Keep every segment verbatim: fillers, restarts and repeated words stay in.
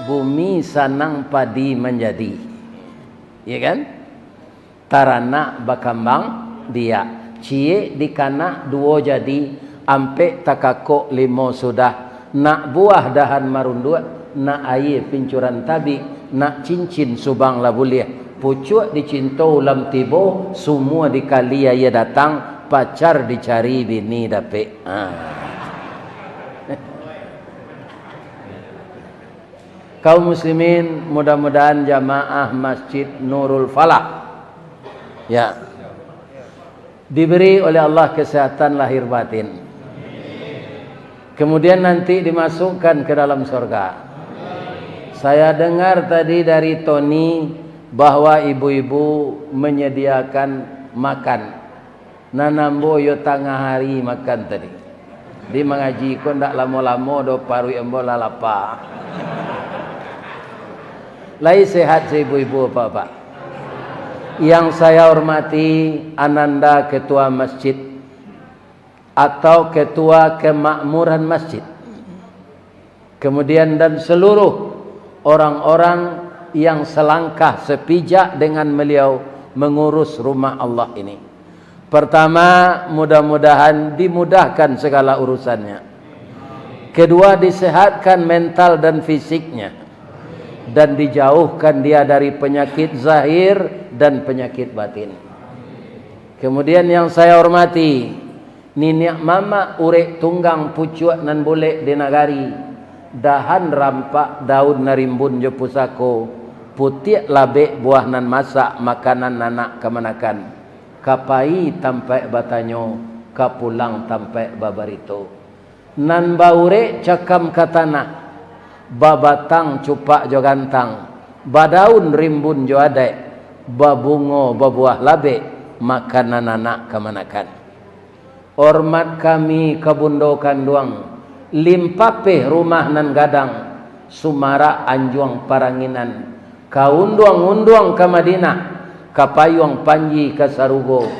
Bumi sanang padi manjadi. Ya kan? Taranak bakambang biak. Ciek dikanak duo jadi, ampek takakok limo sudah. Nak buah dahan marunduak, nak aia pincuran tabik, nak cincin subang lah buliah. Pucuak dicinto ulam tibo, sumua dikali aia datang, pacar dicari bini dapek. Ha. Kaum muslimin, mudah-mudahan jamaah Masjid Nurul Falah, ya, diberi oleh Allah kesehatan lahir batin. Kemudian nanti dimasukkan ke dalam surga. Saya dengar tadi dari Tony bahwa ibu-ibu menyediakan makan. Nan ambo yo tangah hari makan tadi. Di mangaji ko ndak lamo-lamo doh, paruik ambo lah lapa. Lai sehat se ibu-ibu, bapak-bapak? Yang saya hormati Ananda Ketua Masjid atau Ketua Kemakmuran Masjid. Kemudian dan seluruh orang-orang yang selangkah sepijak dengan beliau mengurus rumah Allah ini. Pertama, mudah-mudahan dimudahkan segala urusannya. Kedua, disehatkan mental dan fisiknya. Dan dijauhkan dia dari penyakit zahir dan penyakit batin. Kemudian yang saya hormati, niniak mamak urek tunggang pucuak nan bulek di nagari, dahan rampak daun nan rimbun jo pusako, putiak labek buah nan masak makanan anak kamanakan, ka pai tampaik batanyo, ka pulang tampaik babarito. Nan baurek cakam ka tanah, babatang cupak jo gantang, badaun rimbun jo adaik, babungo babuah labek, makanan anak kamanakan. Hormat kami ka bundo kanduang, limpapeh rumah nan gadang, sumarak anjuang paranginan, ka unduang-unduang ka Madinah, ka payuang panji ka sarugo,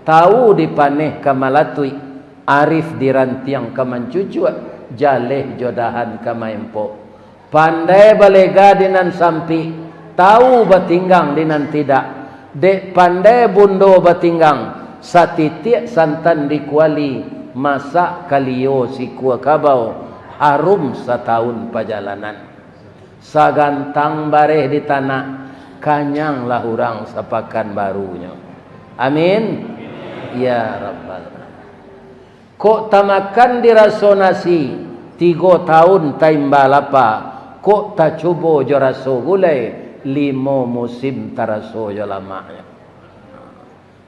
tawu dipaneh ka malatuik, arif dirantiang ka mancucuak, jaleh jo dahan ka maempok. Pandai balega di nan sampik, tawu batinggang di nan tidak. Dek pandai bundo batinggang, satitiak santan di kuali, masak kalio sikua kabau, harum satahun pajalanan. Sagantang bareh di tanak, kanyanglah urang sapakan barunyo. Amin. Ya Rabbal Alamin. Kok tamakan diraso nasi, tigo taun taimba lapa, kok tacubo jo raso gulai, limo musim taraso jo lamaknyo.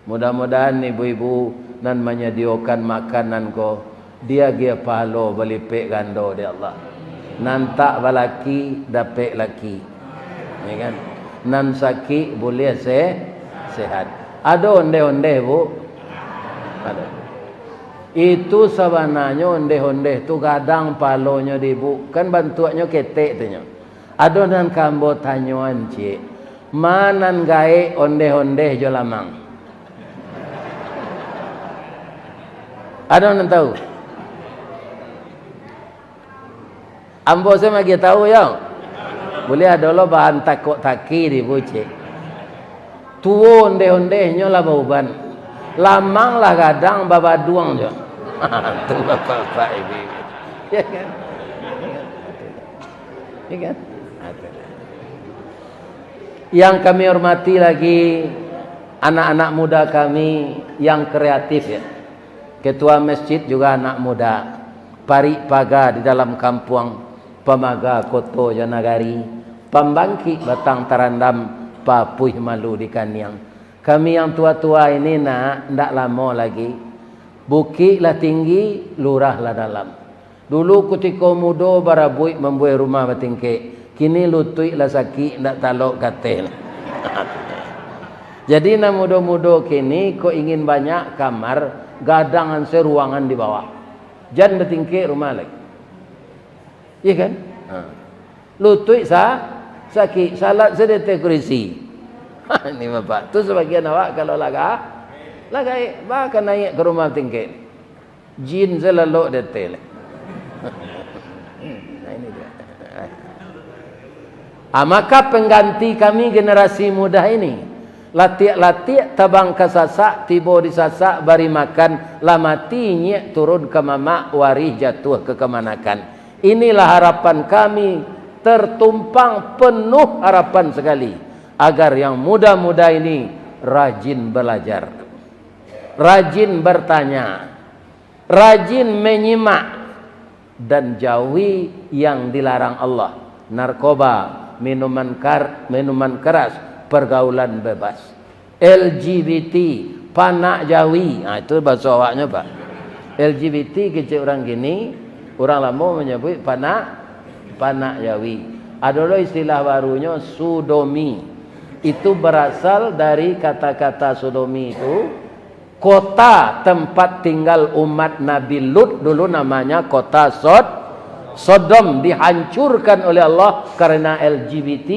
Mudah-mudahan ibu-ibu nan manyadiokan makanan ko, diagiah pahalo balipek gando dek Allah. Nan tak balaki, dapek laki. Ya kan? Nan sakik buliah se-, sehat. Ado ondeh-ondeh, Bu? Ado. Itu sabananyo ondeh-ondeh tu gadang palonyo di Bu. Kan bantuaknyo ketek tu nyo. Ado nan ka ambo tanyoan ciek. Ma nan gaek ondeh-ondeh jo lamang? Ado nan tahu? Ambo se magiah tahu yo. Buliah ado lo bahan takok taki di Bu ciek. Tuo ondeh-ondehnyo lah bauban. Lamang lah gadang babaduang jo. Tu bapak-bapak, ibu-ibu. Ya kan? Ya kan? Yang kami hormati lagi anak-anak muda kami yang kreatif, ya. Ketua masjid juga anak muda, parik paga di dalam kampuang, pamaga koto jo nagari, pambangkik batang tarandam, papuih malu di kaniang. Kami yang tua-tua ini, nak, ndak lamo lagi. Bukik lah tinggi, lurah lah dalam. Dulu kutiko mudo barabuik mambuek rumah batingkek, kini lutuik lah sakik, ndak talok kateh. Jadi, nan mudo-mudo kini, kok ingin banyak kamar, gadang se ruangan di bawah. Jan batingkek rumah lai. Iya kan? Ha. Lutuik sa-, sakik, salat se di ateh kurisi. Ini bapak, tu sabagian awak kalau lah ga-, lah gaek, ba ka naiak ka rumah batingkek. Jin se lalok di ateh lai. Nah, ini dia. Ah, maka pengganti kami generasi muda ini, latiak-latiak tabang ka sasak, tibo di sasak bari makan, lah mati inyiak turun ka mamak, warih jatuah ka kamanakan. Inilah harapan kami, tertumpang penuh harapan sekali, agar yang muda-muda ini rajin belajar, rajin bertanya, rajin menyimak, dan jauhi yang dilarang Allah, narkoba, minuman kar-, minuman keras, pergaulan bebas. L G B T, panak jawi. Ah, itu bahaso awaknyo, Pak. L G B T kecek urang kini, urang lamo manyabuik panak, panak jawi. Ado lo istilah barunyo, sodomi. Itu berasal dari kata-kata sodomi itu, kota tempat tinggal umat Nabi Lut dulu namanya kota Sod-, Sodom, dihancurkan oleh Allah karena L G B T,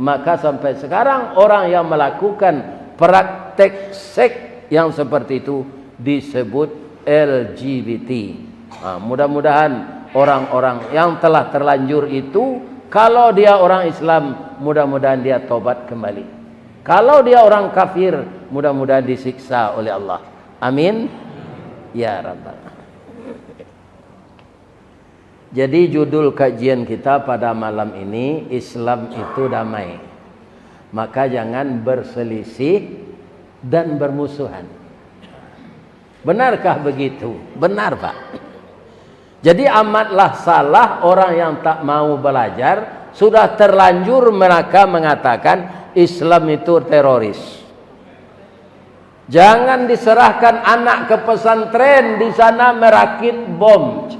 maka sampai sekarang orang yang melakukan praktek seks yang seperti itu disebut L G B T. Ha, mudah-mudahan orang-orang yang telah terlanjur itu, kalau dia orang Islam, mudah-mudahan dia tobat kembali. Kalau dia orang kafir, mudah-mudahan disiksa oleh Allah. Amin. Ya Rabbal. Jadi, judul kajian kita pada malam ini, Islam itu damai. Maka jangan berselisih dan bermusuhan. Benarkah begitu? Benar, Pak. Jadi, amatlah salah orang yang tak mau belajar, sudah terlanjur mereka mengatakan Islam itu teroris. Jangan diserahkan anak ke pesantren, di sana merakit bom.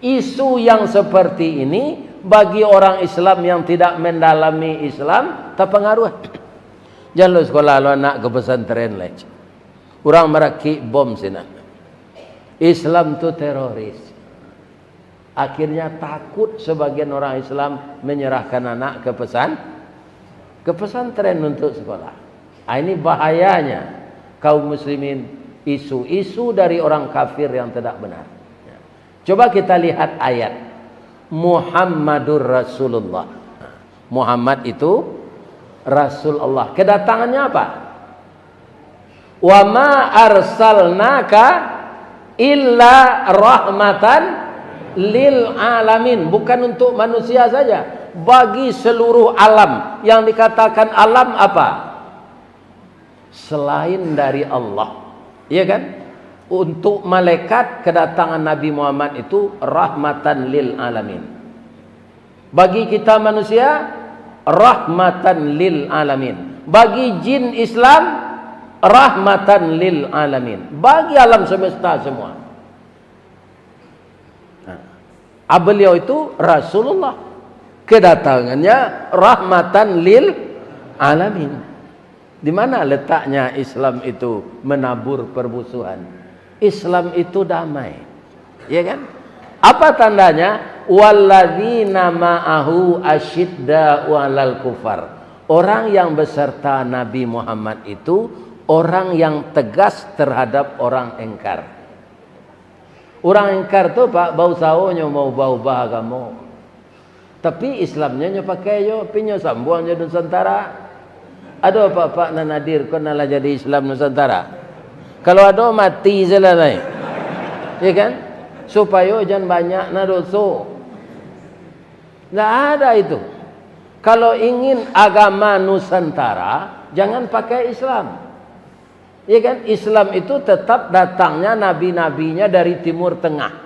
Isu yang seperti ini, bagi orang Islam yang tidak mendalami Islam, terpengaruh. Jan lo sekolah lo anak ke pesantren lai. Urang merakik bom sinan. Islam tu teroris. Akhirnya takut sebagian orang Islam menyerahkan anak ke pesan-, ke pesantren untuk sekolah. Ah, ini bahayanya kaum muslimin, isu-isu dari orang kafir yang tidak benar. Ya. Coba kita lihat ayat. Muhammadur Rasulullah. Muhammad itu Rasul Allah. Kedatangannya apa? "Wa ma arsalnaka illa rahmatan lil alamin." Bukan untuk manusia saja, bagi seluruh alam. Yang dikatakan alam apa? Selain dari Allah. Iya kan? Untuk malaikat, kedatangan Nabi Muhammad itu rahmatan lil alamin. Bagi kita manusia, rahmatan lil alamin. Bagi jin Islam, rahmatan lil alamin. Bagi alam semesta semua. Nah, ah, beliau itu Rasulullah. Kedatangannya rahmatan lil alamin. Di mana letaknya Islam itu menabur permusuhan? Islam itu damai. Ya kan? Apa tandanya? "Walladzina ma'ahu asyidda'u 'alal kufar." Orang yang beserta Nabi Muhammad itu orang yang tegas terhadap orang engkar. Urang engkar tu, Pak, bausaho nyo maubah-ubah agamo. Tapi Islamnyo nyo pakai jo, tapi nyo sambuang jo Nusantara. Ado apak-apak nan hadir ko nan lah jadi Islam Nusantara? Kalau ado, mati se lah lai. Ya kan? Supayo jan banyak na doso. Ndak ada itu. Kalau ingin agama Nusantara, jangan pakai Islam. Ya kan? Islam itu tetap datangnya nabi-nabinya dari Timur Tengah.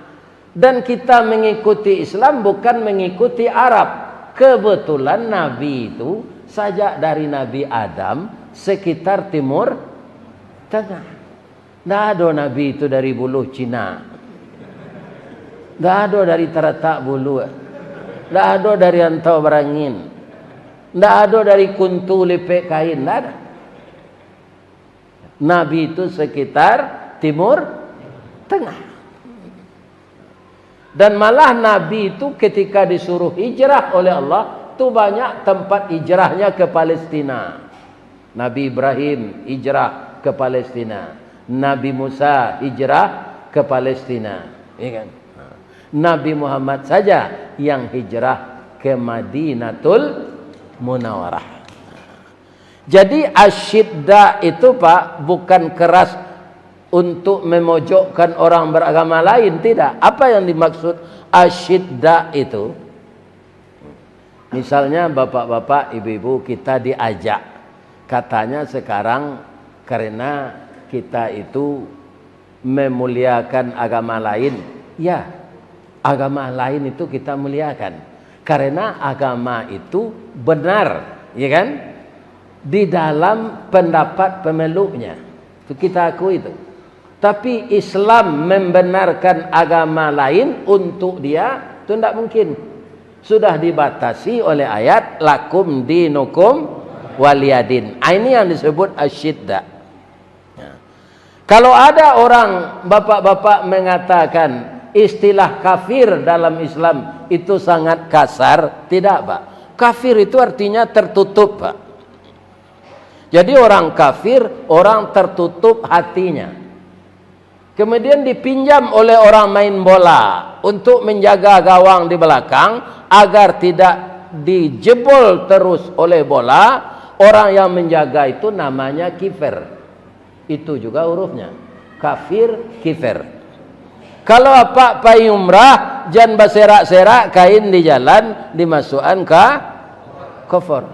Dan kita mengikuti Islam bukan mengikuti Arab. Kebetulan Nabi itu sajak dari Nabi Adam sekitar Timur Tengah. Ndak ado Nabi itu dari Buluh Cina. Ndak ado dari Taratak Buluak. Ndak ado dari Rantau Barangin. Ndak ado dari Kuntu Lipek Kain. Ndak ada. Nabi itu sekitar Timur Tengah. Dan malah Nabi itu ketika disuruh hijrah oleh Allah, tu banyak tempat hijrahnya ke Palestina. Nabi Ibrahim hijrah ke Palestina. Nabi Musa hijrah ke Palestina. Ya kan? Nabi Muhammad saja yang hijrah ke Madinatul Munawarah. Jadi, asyidda itu, Pak, bukan keras untuk memojokkan orang beragama lain, tidak. Apa yang dimaksud asyidda itu? Misalnya, bapak-bapak, ibu-ibu, kita diajak. Katanya sekarang karena kita itu memuliakan agama lain. Ya, agama lain itu kita muliakan. Karena agama itu benar, ya kan? Di dalam pendapat pemeluknya. Itu kita akui itu. Tapi Islam membenarkan agama lain untuk dia, itu ndak mungkin. Sudah dibatasi oleh ayat, "Lakum dinukum waliyadin." Ah, ini yang disebut asyidda. Ya. Kalau ada orang, bapak-bapak, mengatakan istilah kafir dalam Islam itu sangat kasar, tidak, Pak. Kafir itu artinya tertutup, Pak. Jadi, orang kafir, orang tertutup hatinya. Kemudian dipinjam oleh orang main bola untuk menjaga gawang di belakang agar tidak dijebol terus oleh bola. Orang yang menjaga itu namanya kifer. Itu juga hurufnya. Kafir, kifer. Kalau apak pai umrah, jan baserak-serak kain di jalan, dimasukan ka kofor.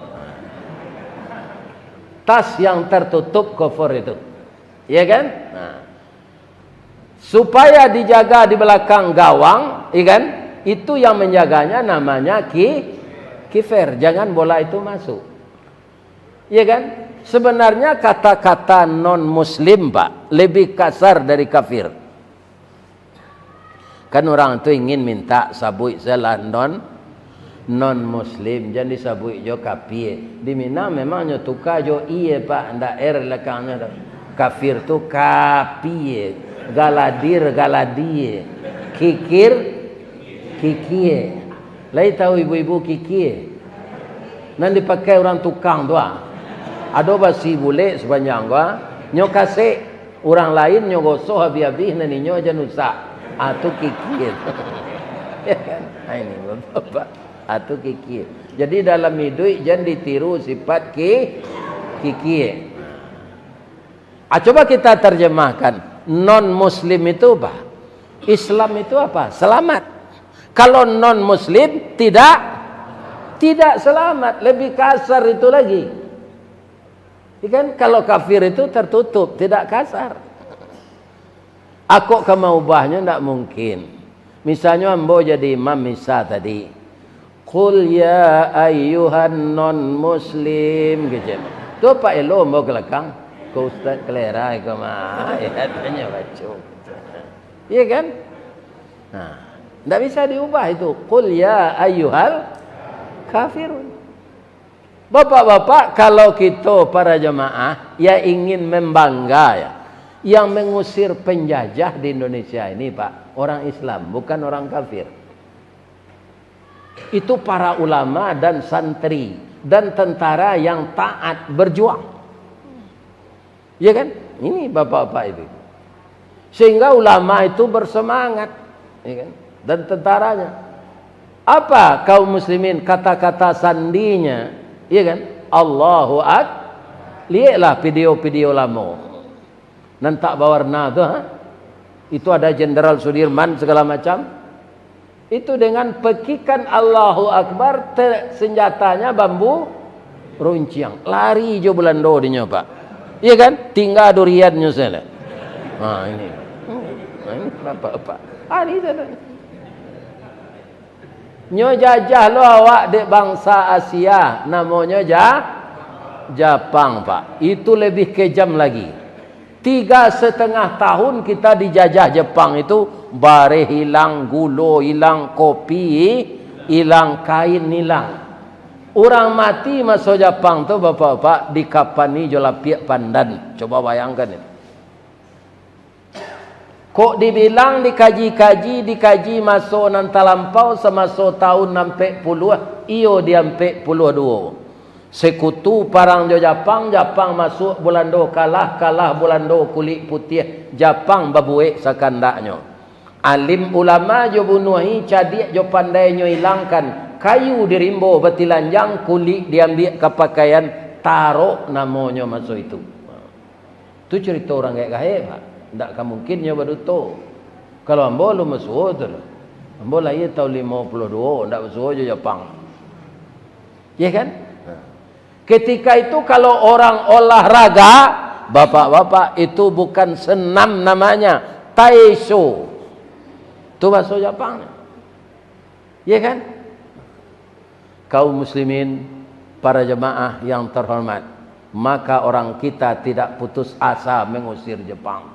Tas yang tertutup kofor itu. Ya kan? Nah. Supaya dijaga di belakang gawang, ya kan? Itu yang menjaganya namanya ki-, kifer. Jangan bola itu masuk. Ya kan? Sebenarnya kata-kata non-muslim, Pak, lebih kasar dari kafir. Kan urang tu ingin minta sabuik salah non, non-muslim, jan disabuik jo kapie. Di Minang memang nyo tuka jo ie, Pak, ndak er lakangnyo tu. Kafir tu kapie, galadir, galadie, kikir, kikie. Lai tahu ibu-ibu kikie? Nan dipakai urang tukang tu, ah. Ado basi bulek sapanjang ko, ah. Nyo kasek, urang lain nyo gosok abih-abih, nan inyo jan usak. Ah, tu kikie. Ya kan? Ah, ini, Bapak. Ah, tu kikie. Jadi, dalam iduik jan ditiru sifat ki-, kikie. Ah, coba kita terjemahkan. Non-muslim itu apa? Islam itu apa? Selamat. Kalau non-muslim, tidak, tidak selamat. Lebih kasar itu lagi. Ya kan? Kalau kafir itu tertutup, tidak kasar. Ako ka maubahnyo ndak mungkin. Misalnyo ambo jadi imam misa tadi, "Qul ya ayyuhan non muslim," kecek. Tu apak elo ambo ka lakang, "Ko ustaz kalera iko mah," ya, tanyo baco. Iya kan? Nah, ndak bisa diubah itu. "Qul ya ayyuhal kafirun." Bapak-bapak, kalau kito para jamaah yang ingin membangga, ya, yang mengusir penjajah di Indonesia ini, Pak, orang Islam, bukan orang kafir. Itu para ulama dan santri dan tentara yang taat berjuang. Ya kan? Ini bapak-bapak itu. Sehingga ulama itu bersemangat, ya kan? Dan tentaranya. Apa kaum muslimin kata-kata sandinya? Ya kan? Allahu Ak-, lieklah video-video lamo. Nan tak bawarna tu, ha? Itu ada Jenderal Sudirman segala macam. Itu dengan pekikan Allahu Akbar, te-, senjatanya bambu runciang. Lari jo Belando dinyo, Pak. Iya kan? Tingga duriannyo sajo. Ha, ini. Ha, ini bapak-bapak. Lari sajo. Nyo jajah lo awak dek bangsa Asia, namonyo Ja-, Japang, Pak. Itu lebih kejam lagi. Tiga setengah tahun kita dijajah Jepang itu, bareh ilang, gulo ilang, kopi ilang, kain ilang. Urang mati maso Japang tu, bapak-bapak, dikapani jo lapiak pandan. Coba bayangkan itu. Kok dibilang dikaji-kaji, dikaji maso nan talampau, samaso tahun ampek puluah, iyo di ampek puluah duo. Sekutu parang jo Japang, Japang masuak, Bulando kalah, kalah Bulando kulik putiah, Japang babuek sakandaknyo. Alim ulama jo bunuahi, cadiak jo pandainyo ilangkan, kayu di rimbo batilanjang, kulik diambiak ka pakaian, tarok namonyo maso itu. Tu carito urang gaek-gaek, Pak. Ndak ka mungkin nyo baduto. Kalau ambo alun basuo tu lah. Ambo lahia taun limo puluah duo, ndak basuo jo Japang. Ya kan? Nah. Ketika itu kalau orang olahraga, bapak-bapak, itu bukan senam namanya, taesho. Tu bahaso Japang. Ya kan? Kaum muslimin, para jemaah yang terhormat, maka orang kita tidak putus asa mengusir Jepang.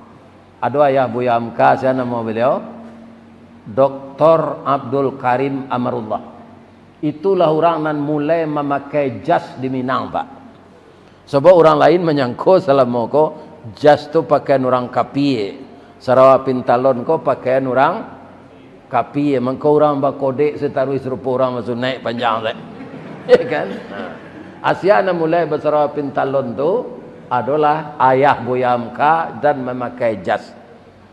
Ado ayah Buya Hamka, sia namo beliau? Doktor Abdul Karim Amarullah. Itulah urang nan mulai mamakai jas di Minang, Pak. Sabab urang lain manyangko salamo ko jas tu pakaian urang kapie, sarawa pintalon ko pakaian urang kapie, mangko urang bakodek sataruih sarupo urang basunaik panjang tu. Ya kan? Ha. Sia nan mulai basarawa pintalon tu adolah ayah Buya Hamka dan mamakai jas.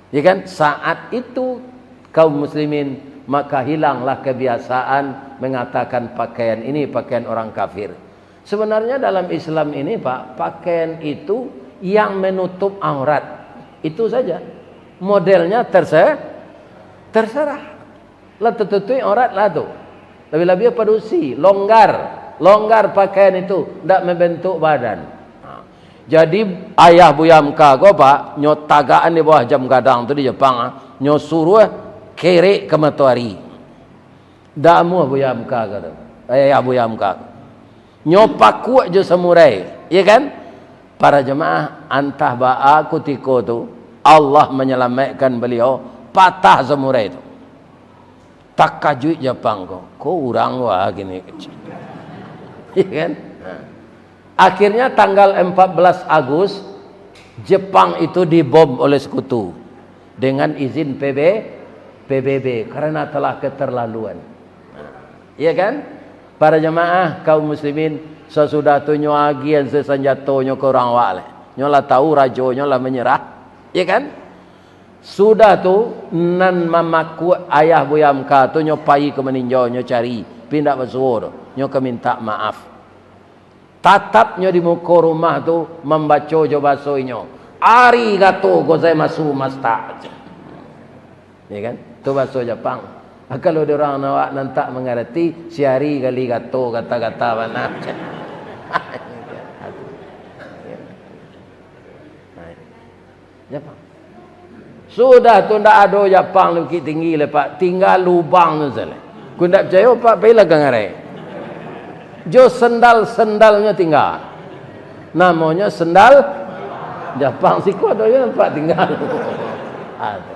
Ya kan? Saat itu, kaum muslimin, maka hilanglah kebiasaan mengatakan pakaian ini pakaian orang kafir. Sebenarnya dalam Islam ini, Pak, pakaian itu yang menutup aurat. Itu saja. Modelnya terse-, terserah. Lah tatutuik aurat lah tu. Labiah-labiah padusi, longgar. Longgar pakaian itu, ndak membentuk badan. Ha. Jadi, ayah Buya Hamka ko, Pak, nyo tagakan di bawah jam gadang tu di Jepang, ah, nyo suruah kerek ka matoari. Ndak amuah Buya Hamka ko tu. Ayah Buya Hamka ko. Nyo pakuak jo samurai, ya kan? Para jemaah, antah baa kutiko tu, Allah manyalamaikkan baliau, patah samurai tu. Takajuik Japang ko, ko urang wah kini. Ya kan? Nah. Akhirnya tanggal empat belas Agus, Jepang itu dibom oleh Sekutu dengan izin P B, P B B karena telah keterlaluan. Nah, iya kan? Para jemaah kaum muslimin, sasudah tu nyo agiahan se sanjatonyo ka urang awak lai. Nyo lah tahu rajonyo lah manyerah. Iya kan? Sudah tu, nan mamakuak ayah Buya Hamka tu nyo pai ka maninjau, nyo cari, pi indak basuo doh, nyo ka mintak maaf. Tatap nyo di muko rumah tu mambaco jo baso inyo, "Arigatou gozaimasu, masta." Ya kan? Tu baso Japang. Ah, kalau di urang awak nan tak mangarati, si ari gali gato, gata-gata bana. Japang. Sudah tu ndak ado Japang di Bukittinggi lai, Pak. Tingga lubang tu sajo. Kok ndak picayo, Pak, pailah ka ngarai. Jo sendal-sendalnyo tingga. Namonyo sendal Japang. Siko ado juo nampak tingga. Ado.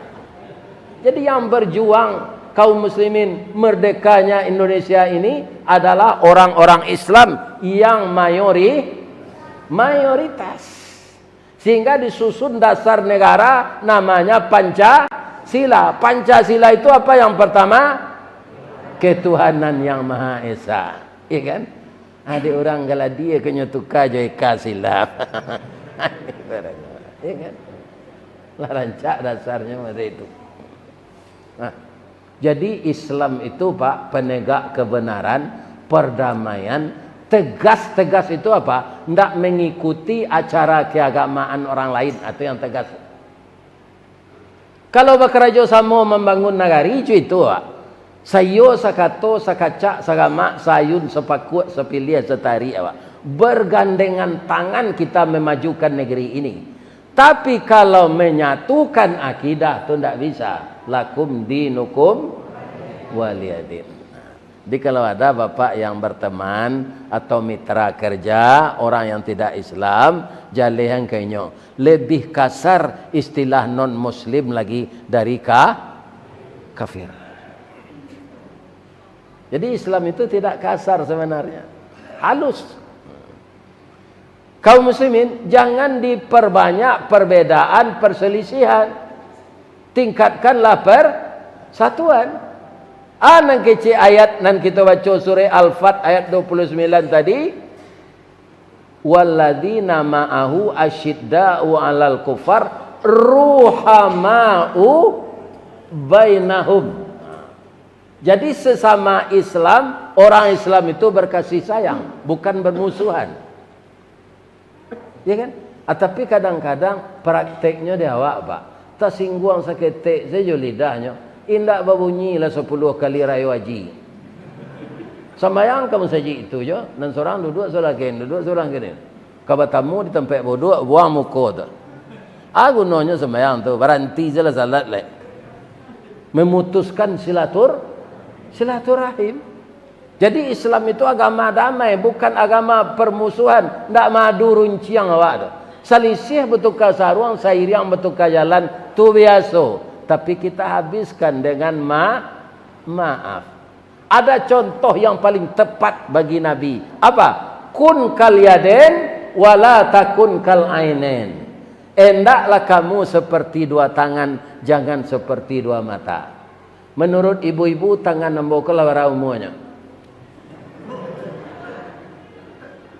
Jadi yang berjuang kaum muslimin merdekanya Indonesia ini adalah orang-orang Islam yang mayori-, mayoritas. Sehingga disusun dasar negara namanya Pancasila. Pancasila itu apa yang pertama? Ketuhanan Yang Maha Esa. Iya kan? Adik urang Galadia ko nyo tuka jo Eka Silap. Iya kan? Lah rancak dasarnyo macam itu. Nah, jadi Islam itu, Pak, penegak kebenaran, perdamaian, tegas-tegas itu apa? Ndak mengikuti acara keagamaan orang lain, itu yang tegas. Kalau bakarajo samo mambangun nagari, cu itu, Pak. Saiyo sakato, sakacak, saramak, saayun, sapakuak, sapiliah, satarik, Pak. Bergandengan tangan kita memajukan negeri ini. Tapi kalau menyatukan akidah tu ndak bisa. Lakum dinukum waliyadin. Jadi kalau ada bapak yang berteman atau mitra kerja orang yang tidak Islam, jalehan ka inyo. Lebih kasar istilah non muslim lagi dari ka-, kafir. Jadi Islam itu tidak kasar sebenarnya. Halus. Kaum muslimin, jangan diperbanyak perbedaan, perselisihan. Tingkatkanlah persatuan. Ah, nan kecek ayat nan kito baco surah Al-Fath ayat dua puluh sembilan tadi, "Walladzina ma'ahu asyidda'u 'alal kufar, ruhama'u bainahum. Jadi, sesama Islam, orang Islam itu berkasih sayang, bukan bermusuhan. Ya kan? Ah, tapi kadang-kadang prakteknyo di awak, Pak. Tasingguang saketek sajo lidahnyo, indak babunyi lah sapuluah kali rayo aji. Sambayang ka masajik itu jo, nan surang duduak sabalah kini, duduak sabalah kini. Ka batamu di tampek duduak, buang muko tu. Ah, gunonyo sambayang tu, baranti sajolah salat lai. Memutuskan silatur-, silaturahim. Jadi, Islam itu agama damai, bukan agama permusuhan. Ndak maadu runciang awak tu. Salisih batuka saruang, sairiang batuka jalan, tu biaso. Tapi kita habiskan dengan ma-, maaf. Ada contoh yang paling tepat bagi Nabi. Apa? "Kun kal yadain, wala takun kal ainain." Endaklah kamu seperti dua tangan, jangan seperti dua mata. Menurut ibu-ibu, tangan ambo ko lah bara umuanyo?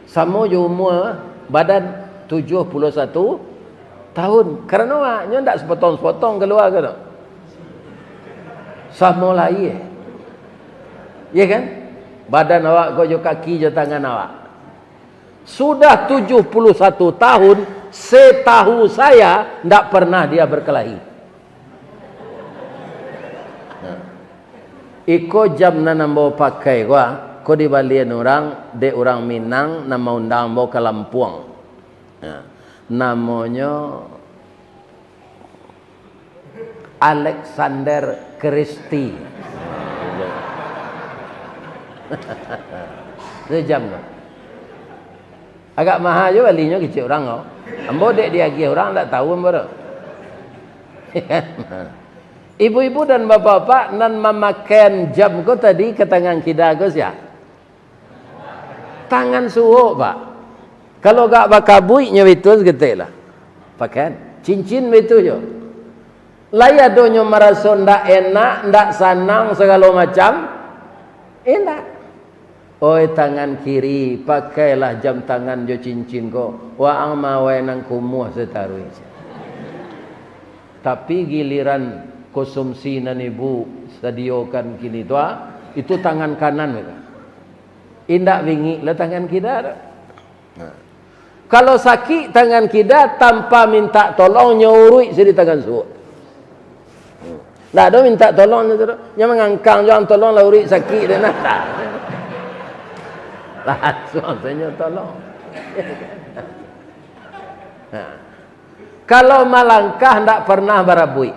Samo jo umua badan, tujuah puluah satu tahun. Karano awaknyo ndak sepotong-sepotong kalua ko tu. Samo lahia. Iya kan? Badan awak ko jo kaki jo tangan awak. Sudah tujuah puluah satu tahun, setahu saya, ndak pernah dia berkelahi. Nah. Iko jam nan ambo pakai ko, ah, ko dibalian urang, dek urang Minang nan maundang ambo ka Lampuang. Nah, namonyo Alexander Christie. Sejam tu. Agak maha jo balinyo kecek urang ko. Ambo dek diagiah urang, ndak tahu ambo tu. Ibu-ibu dan bapak-bapak, nan mamakaian jam ko tadi ka tangan kida ko sia? Tangan suok, Pak. Kalau gak bakabuiknyo baitu saketek lah. Pakaian. Cincin baitu jo. Lai adonyo maraso ndak enak, ndak sanang, sagalo macam? Indak. Oi tangan kiri, pakailah jam tangan jo cincin ko, waang mawai nan kumuah sataruih. Tapi giliran konsumsi nan ibu sadiokan kini tu, ah, itu tangan kanan. Indak bingik lah tangan kida tu. Nah. Kalau sakik tangan kida, tanpa minta tolong, nyo uruik siri tangan suok. Ndak ado minta tolong nyo tu. Nyo mangangkang jo, "Tolonglah uruik sakik dek nah." Langsung sajo tolong. Nah. Kalau malangkah ndak pernah barabuik.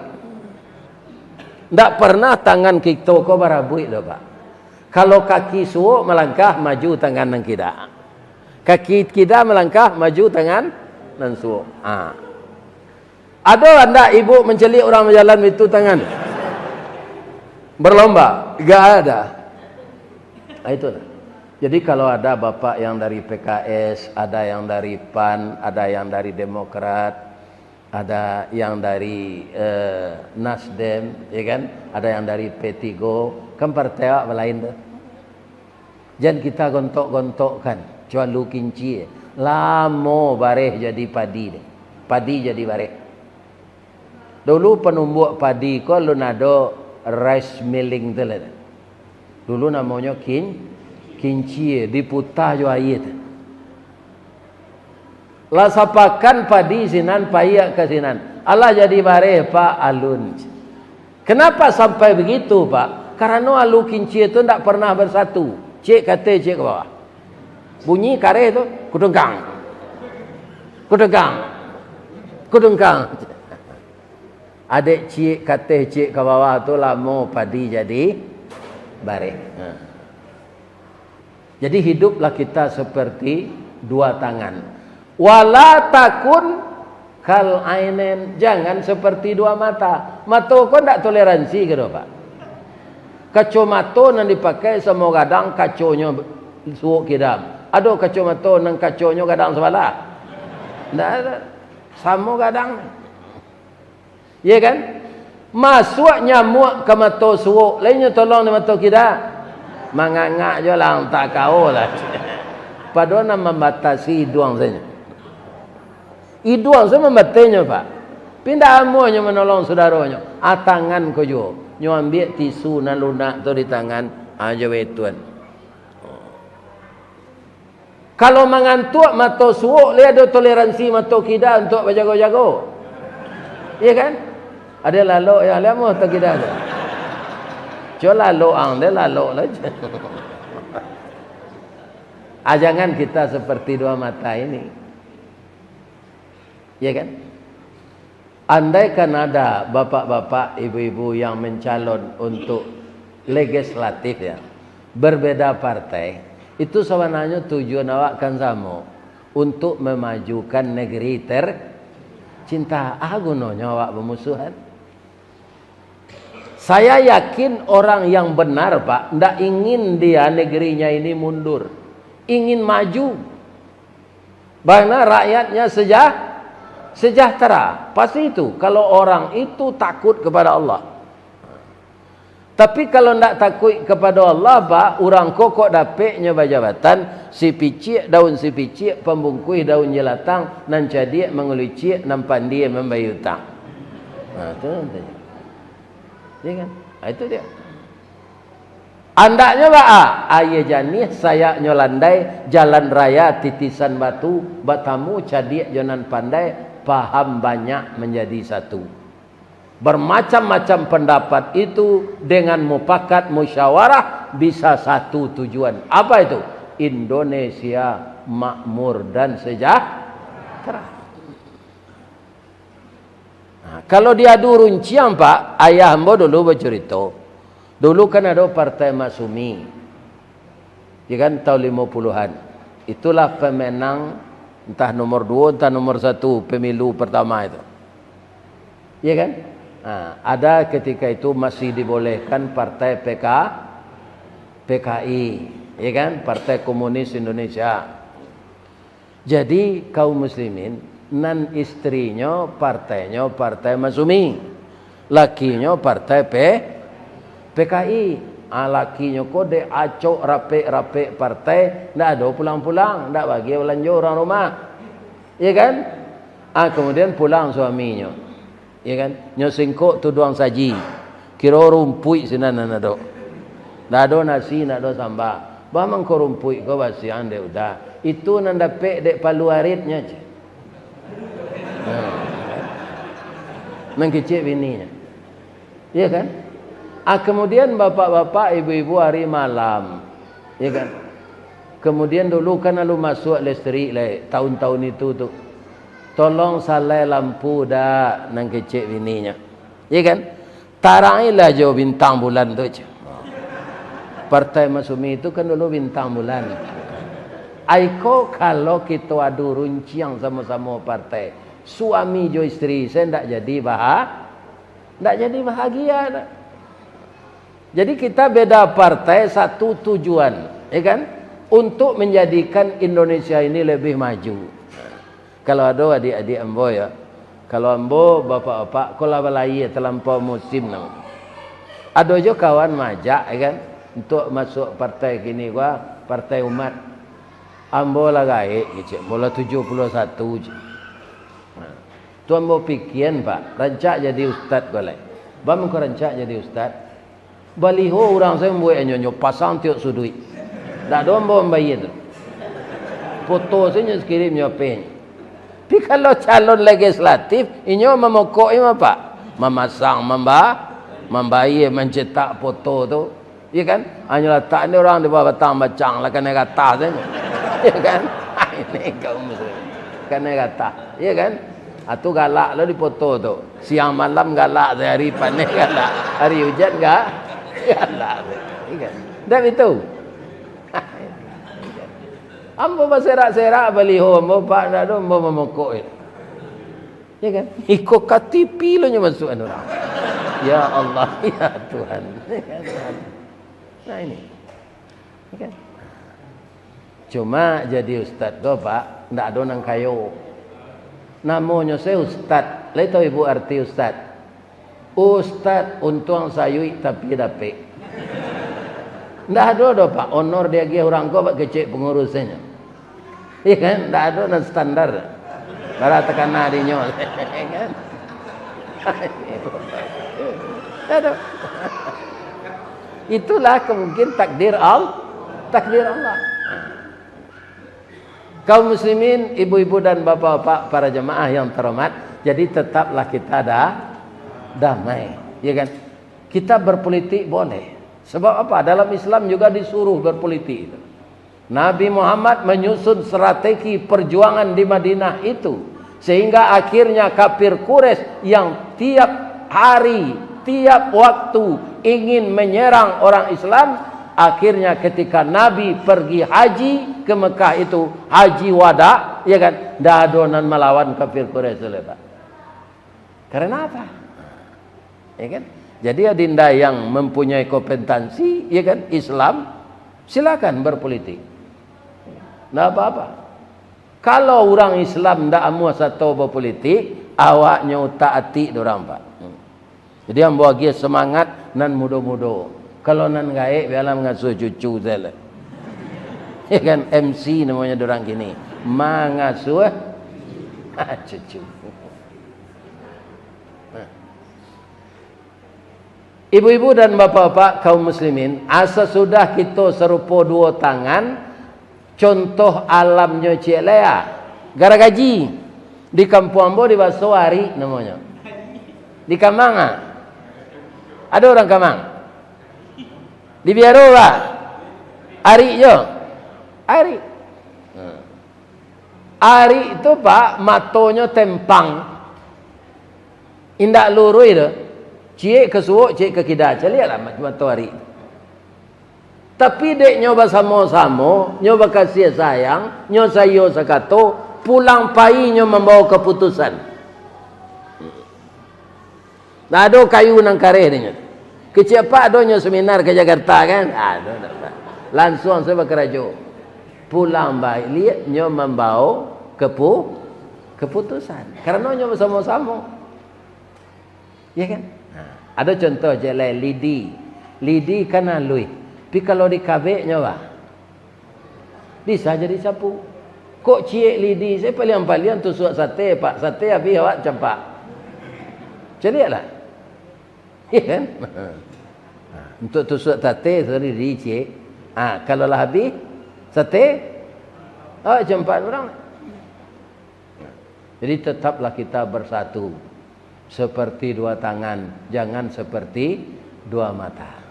Ndak pernah tangan kito ko barabuik doh, Pak. Kalau kaki suok malangkah, maju tangan nan kida. Kaki kida malangkah, maju tangan nan suok. Ha. Ado ndak ibu mancaliak urang bajalan baitu tangan? Berlomba? Gak ada. Ah, itulah. Jadi, kalau ada bapak yang dari P K S, ada yang dari PAN, ada yang dari Demokrat, ada yang dari, eh, Nasdem, ya kan? Ada yang dari P tiga, kan partai awak balain tu. Jan kita gontok-gontokkan, cualu kincie. Lamo bareh jadi padi ni. Padi jadi bareh. Dulu panumbuak padi ko alun ado rice milling tu lah. Dulu namonyo kin-, kincie, diputa jo aia tu. Lah sapakan padi sinan, paiak ka sinan. Alah jadi bareh, Pak, alun. Kenapa sampai begitu, Pak? Karano alu kincie tu ndak pernah bersatu. Ciek ka ateh, ciek ka bawah. Bunyi kareh tu, kudengkang. Kudengkang. Kudengkang. Adek ciek ka ateh, ciek ka bawah tu lamo padi jadi bareh. Ha. Jadi, hiduplah kita seperti dua tangan. Wala takun kal ainain, jangan seperti dua mata. Mato ko ndak toleransi ka doh, Pak? Kacomato nan dipakai samo gadang kaconyo suok kida. Ado kacomato nan kaconyo gadang sabalah? Ndak ado. Samo gadang. Iya kan? Masuak nyamuak ka mato suok, lai nyo tolong di mato kida? Mangangak jo lah, tak kawa lah. Padahal nan mambatasi iduang sajo. Iduang sajo mambatenyo, Pak. Tapi indak amuahnyo manolong sudaronyo. Ah, tangan ko juo. Nyo ambiak tisu nan lunak tu di tangan. Ah, jo betuan. Kalau mangantuak mato suok, lai ado toleransi mato kida untuak bajago-jago. Iya kan? Ado lalok, ya, lai amuah mato kida tu. Cubo lalok ang, dia lalok lah. Ah, jangan kita seperti dua mata ini. Iya kan? Andaikan ada bapak-bapak, ibu-ibu yang mencalon untuk legislatif, ya, berbeda partai, itu sabananyo tujuan awak kan samo, untuk memajukan negeri tercinta. Ah, gunonyo awak bamusuhan? Saya yakin orang yang benar, Pak, ndak ingin dia negerinya ini mundur. Ingin maju. Bana rakyatnya seja-, sejahtera. Pasti itu, kalau orang itu takut kepada Allah. Tapi kalau ndak takuik kapado Allah, Pak, urang ko kok dapeknyo bajabatan, si piciak daun si piciak, pambungkuih daun jelatang, nan cadiak manguliciak, nan pandie mambayia utang. Nah, tu nan tadi. Iya kan? Ah, itu dia. Andaknyo baa? Aia janiah, sayaknyo landai, jalan raya titisan batu, batamu cadiak jo nan pandai, paham banyak manjadi satu. Bermacam-macam pendapat itu dengan mupakat musyawarah bisa satu tujuan. Apa itu? Indonesia makmur dan sejahtera. Nah, kalau diadu runciang, Pak, ayah ambo dulu bacurito. Dulu kan ado Partai Masyumi. Ya kan, tahun limo puluhan. Itulah pemenang entah nomor duo, entah nomor satu pemilu pertama itu. Ya kan? Nah, ada ketika itu masih dibolehkan partai P K, P K I, ya kan? Partai Komunis Indonesia. Jadi, kaum muslimin, nan istrinyo partainyo Partai Masyumi, lakinyo partai P-, P K I. Ah, lakinyo ko dek acok rapek-rapek partai, ndak ado pulang-pulang, ndak bagi balanjo urang rumah. Iya kan? Ah, kemudian pulang suaminyo. Iya kan? Nyo singkok tuduang saji. Kiro rumpuik sinan nan ado. Ndak ado nasi, ndak ado samba. Baa mangko rumpuik ko basiang dek uda. Itu nan dapek dek palu aritnyo, ceh. Nah. Nan kecek bininyo. Iya kan? Ah, kemudian bapak-bapak, ibu-ibu hari malam. Iya kan? Kemudian dulu kan lalu masuak listrik lai, tahun-tahun itu tu. Tolong salai lampu dak, nan kecek bininyo. Iya kan? Tarangilah jo bintang bulan tu, ceh. Partai Masyumi itu kan dulu bintang bulan. Aiko kalau kito adu runciang samo-samo partai, suami jo istri se ndak jadi baha-, ndak jadi bahagia dak. Jadi kita beda partai, satu tujuan, ya kan? Untuk menjadikan Indonesia ini lebih maju. Kalau ado adik-adik ambo, ya, kalau ambo, bapak-bapak, ko lah balayia talampau musim namo. Ado jo kawan maajak, ya kan, untuak masuak partai kini ko, Partai Umat. Ambo lah gaek, kecek, ambo lah tujuah puluah satu, cek. Nah, tu ambo pikian, Pak, rancak jadi ustad ko lai. Baa mangko rancak jadi ustad? Baliho urang se mambuek nyo, nyo pasang tiok suduik. Ndak ado ambo mambayia tu. Foto se nyo kirim nyo H P-nyo. Tapi kalau calon legislatif, inyo mamokok, inyo apo? Mamasang, mamba-, mambayia, mancetak foto tu. Iya kan? Hanyo latak ni urang di bawah batang bacang lah, kanai gatah se. Iya kan? Ini kaum muslim. Kanai gatah. Iya kan? Ah, tu galak lo di foto tu. Siang malam galak, sahari paneh galak. Hari ujan ga-, galak. Iya kan? Ndak itu. Ambo baserak-serak baliho ambo, Pak, ndak ado ambo mamokok. Ya kan? Iko K T P lo nyo masuak urang. Ya Allah, ya Tuhan. Ya kan? Nah, ini. Ya kan? Cuma jadi ustad ko, Pak, ndak ado nan kayo. Namonyo se ustad. Lai tahu ibu arti ustad? Ustad, untuang sayuik tapi dapek. Ndak ado doh, Pak, honor diagiah urang ko, Pak, kecek pangurusnyo. Iya kan? Ndak ado nan standar. Bara takana dinyo. Iya kan? Aduh. Itulah kemungkin takdir Al-, takdir Allah. Kaum muslimin, ibu-ibu dan bapak-bapak, para jemaah yang terhormat, jadi tetaplah kita da-, damai, ya kan? Kita berpolitik boleh. Sebab apa? Dalam Islam juga disuruh berpolitik itu. Nabi Muhammad menyusun strategi perjuangan di Madinah itu, sehingga akhirnya kafir Quraisy yang tiap hari, tiap waktu ingin menyerang orang Islam, akhirnya ketika Nabi pergi haji ke Mekah itu, haji wada, ya kan, ndak ado nan malawan kafir Quraisy tu lai, Pak. Karena apa? Ya kan? Jadi, adinda yang mempunyai kompetensi, ya kan, Islam, silakan berpolitik. Ndak apa-apa. Kalau urang Islam ndak amuah sato bapolitik, awaknyo utak atik dorang, Pak. Hmm. Jadi, ambo agiah semangat nan mudo-mudo. Kalau nan gaek, bialah mangasuah cucu sajo lah. Ya kan, M C namonyo dorang kini. Mangasuah cucu. Nah. Ibu-ibu dan bapak-bapak kaum muslimin, asa sudah kito sarupo duo tangan, contoh alamnyo ciek lai, ah. Garagaji. Di kampuang ambo dibaso arik namonyo. Di Kamang, ah. Ado urang Kamang? Di Biaro, bah. Arik jo. Arik. Hmm. Arik tu, Pak, matonyo tempang. Indak luruih tu. Ciek ka suok, ciek ka kida. Caliaklah mat-, mato arik tu. Tapi dek nyo basamo-samo, nyo bakasiah sayang, nyo saiyo sakato, pulang pai nyo mambawo kaputusan. Ndak ado kayu nan kareh dinyo. Kecek apak ado nyo seminar ka Jakarta kan? Ado, ndak ado. Lansuang sajo bakarajo. Pulang baliak nyo mambawo kepu-, keputusan. Karano nyo basamo-samo. Ya kan? Nah, ado contoh ciek lai, lidi. Lidi kan aluih. Tapi kalau dikabek nyo, bah, bisa jadi sapu. Kok ciek lidi, sajo paliang-paliang tusuak sate, Pak. Sate abih awak campak. Caliaklah. Iya kan? Nah, untuk tusuak sate, tu lidi ciek. Ah, kalau lah abih, sate, awak campak urang. Jadi, tetaplah kita bersatu. Seperti dua tangan, jangan seperti dua mata.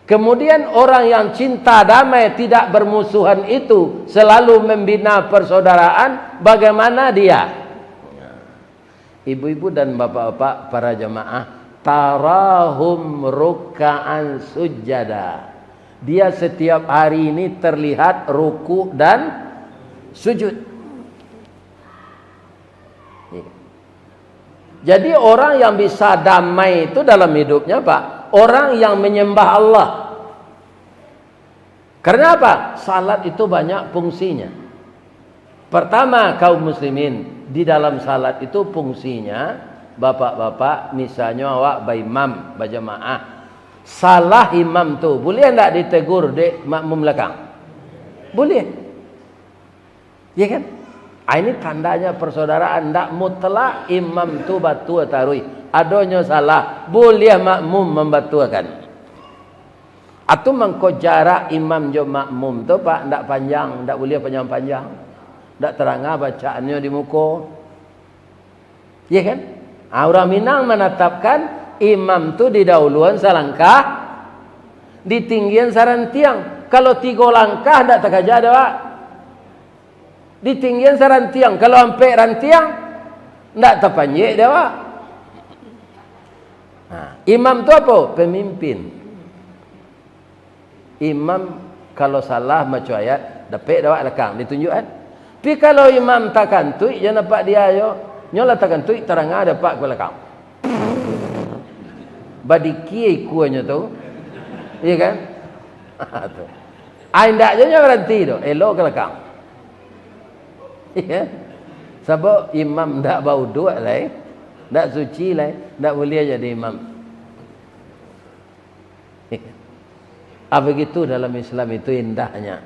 Kemudian orang yang cinta damai, tidak bermusuhan itu selalu membina persaudaraan. Bagaimana dia? Ibu-ibu dan bapak-bapak, para jamaah, tarahum rukkaan sujada. Dia setiap hari ini terlihat rukuk dan sujud. Jadi, orang yang bisa damai itu dalam hidupnya, Pak, orang yang menyembah Allah. Karena apa? Salat itu banyak fungsinya. Pertama, kaum muslimin, di dalam salat itu fungsinya, bapak-bapak, misalnyo awak baimam, bajamaah. Salah imam tu, buliah ndak ditegur dek makmum balakang? Buliah. Ya kan? Ah, ini tandanya persaudaraan. Ndak mutlak imam tu batua taruih. Adonyo salah, buliah makmum mambatuakan. Atau mangko jarak imam jo makmum tu, Pak, ndak panjang, ndak buliah panjang-panjang. Ndak taranga bacaannyo di muko. Ya kan? Ah, urang Minang manatapkan imam tu didahuluan salangkah, ditinggian sarantiang. Kalau tigo langkah, ndak takaja dek awak. Ditinggian sarantiang. Kalau ampek rantiang, ndak tapanjek dek awak. Nah, imam tu apo? Pemimpin. Imam kalau salah maco ayat, dapek dek awak lakang, ditunjuakan. Tapi kalau imam takantuik, jan dapek dia jo. Nyo lah takantuik, taranga dapek ka balakang. Badikia ikuanyo tu. Iya kan? Tu. Ah, indak jo nyo baranti tu, elok ka lakang. Iya. Sabab imam ndak bauduak lai, ndak suci lai, ndak buliah jadi imam. Ah, begitu dalam Islam itu indahnya.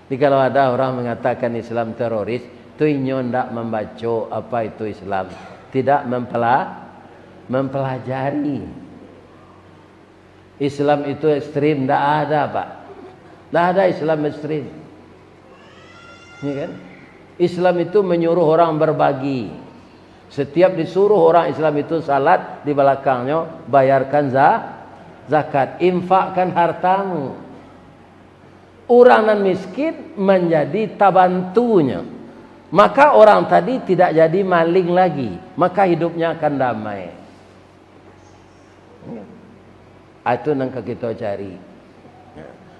Jadi, kalau ada orang mengatakan Islam teroris, tu inyo ndak mambaco apa itu Islam. tidak mempela-, mempelajari. Islam itu ekstrim, ndak ada, Pak. Ndak ada Islam ekstrim. Ya kan? Islam itu menyuruh orang berbagi. Setiap disuruh orang Islam itu salat, di balakannyo bayarkan za-, zakat, infakkan hartamu. Urang nan miskin manjadi tabantunyo. Maka orang tadi tidak jadi maling lagi, maka hidupnya akan damai. Ah, itu nan ka kito cari.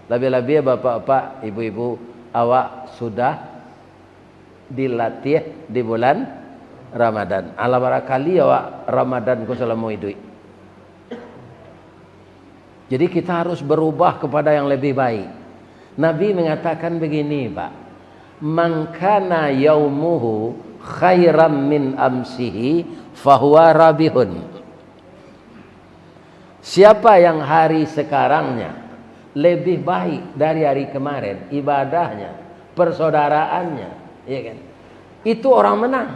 Labiah-labiah bapak-bapak, ibu-ibu, awak sudah dilatih di bulan Ramadan. Alah bara kali awak Ramadan ko salamo iduik. Jadi kita harus berubah kepada yang lebih baik. Nabi mengatakan begini, Pak, "Man kana yaumuhu khairan min amsihi, fahuwa rabihun." Siapa yang hari sekarangnya lebih baik dari hari kemarin, ibadahnya, persaudaraannya, ya kan? Itu orang menang.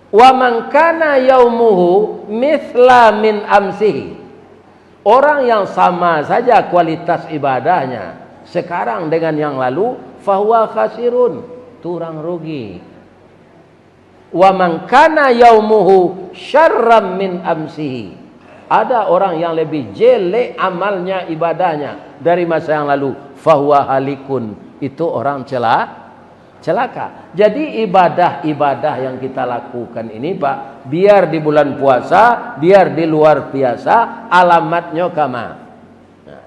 "Wa man kana yaumuhu mithla min amsihi." Orang yang sama saja kualitas ibadahnya sekarang dengan yang lalu, fahuwa khasirun, itu orang rugi. "Wa man kana yaumuhu syarran min amsihi." Ada orang yang lebih jelek amalnya, ibadahnya dari masa yang lalu, fahuwa halikun, itu orang cela-, celaka. Jadi ibadah-ibadah yang kita lakukan ini, Pak, biar di bulan puasa, biar di luar puasa, alamatnyo kama. Nah,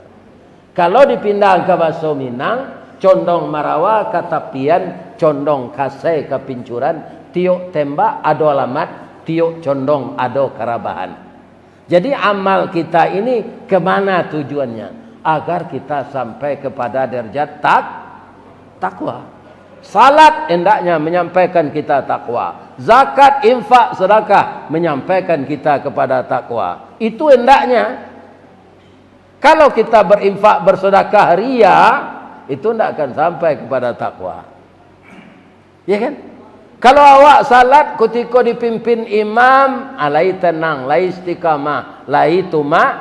kalau dipindahan ka baso Minang, condong marawa ka tapian, condong kasai ka pincuran, tiok tembak ado alamat, tiok condong ado karabahan. Jadi amal kita ini kemana tujuannya? Agar kita sampai kepada derajat tak-, takwa. Salat hendaknya menyampaikan kita takwa. Zakat, infak, sedekah menyampaikan kita kepada takwa. Itu hendaknya. Kalau kita berinfak, bersedekah, ria, itu ndak akan sampai kepada takwa. Ya kan? Kalau awak salat kutiko dipimpin imam, ah, lai tenang, lai istiqamah, lai tumak.